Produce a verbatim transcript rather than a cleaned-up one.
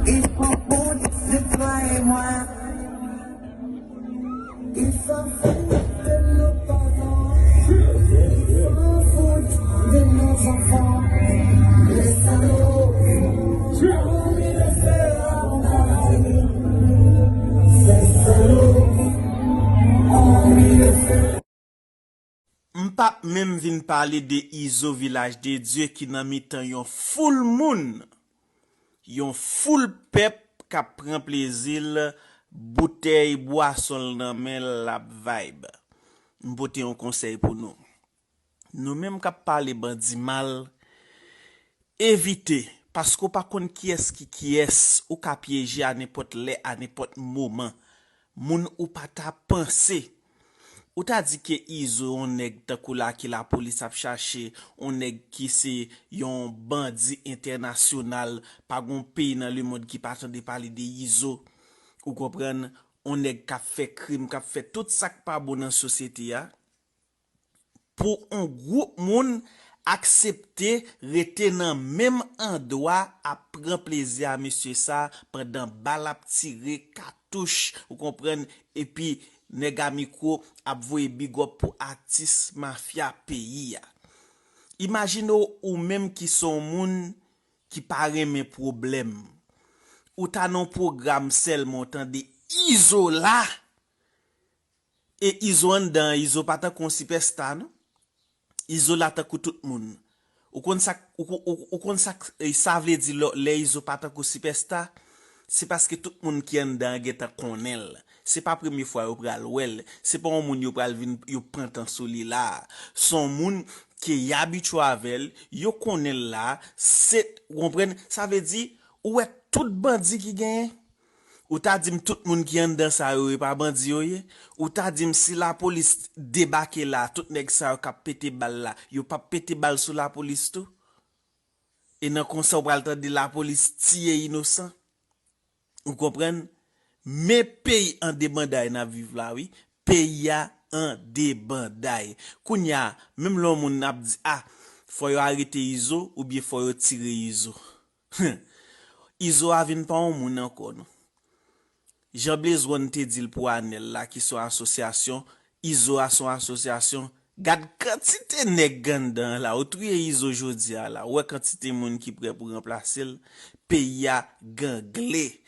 Ils s'en foutent de toi et moi. Ils s'en foutent de nos parents. Ils s'en foutent de nos enfants. Les salauds ont mis le feu à mon travail. Ces salauds ont mis le feu. M p ap menm vin pale de Izo Vilaj de Dye ki nan mitan yon foul moun, yon foul pèp k ap pran plezi l, boutèy bwason l nan men l, l ap vibe. M pote yon konsèy pou nou. Nou menm k ap pale bandi mal, evite, paske w pa konn kiyès ki kiyès, ou ka pyeje a nenpòt lè, a nenpòt moman. Moun ou pa ta panse. Ou ta di ke Izo yon nèg tankou la ke lapolis ap chache, yon nèg ki se yon bandi entènasyonal, pa gon peyi nan lemonn ki pa tande pale de Izo. Ou konprann? Yon nèg k ap fè krim, k ap fè tout sa k pa bon nan sosyete a. Pou yon gwoup moun aksepte rete nan menm andwa ap pran plezi a mesye sa pandan bal ap tire, katouch, ou konprann, epi nèg a mikwo ap voye big up pou atis mafya peyi a. Imajine w ou menm ki se yon moun ki pa renmen pwoblèm. Ou ta nan yon pwogram sèlman w tande Izo la. E Izo anndan an, Izo pa tankou yon sipèsta non. Izo la tankou tout moun. Ou konn sa, ou, ou, ou, ou konn sa, sa vle di lè, lè Izo pa tankou sipèsta? Se paske tout moun ki anndan an gentan konnen l. Se pa premye fwa yo pral wè l. Se pa yon moun yo pral vin, yo pran tan sou li la. Se yon moun ke y abitye avè l, yo konnen l la. Se, ou konprann? Sa vle di, ou wè tout bandi ki genyen? Ou ta di m tout moun ki anndan sa yo, yo pa bandi yo ye? Ou ta di m si lapolis debake la, tout nèg sa yo k ap pete bal la, yo p ap pete bal sou lapolis tou? E nan konsa ou pral tande lapolis tiye inosan? Ou konprann? Men peyi an debanday n ap viv la wi. Peyi a an debanday. Kounye a, menm lè yon moun ap di, a, fò yo arete Izo oubyen fò yo tire Izo. Izo a vin pa yon moun ankò non. Jan Blaze One te di l pou Anèl la ki se yon asosyasyon, Izo a se yon asosyasyon. Gad kantite nèg anndan an la, ou touye Izo jodi a la, ou wè kantite moun ki prè pou ranplase l, peyi a gangle.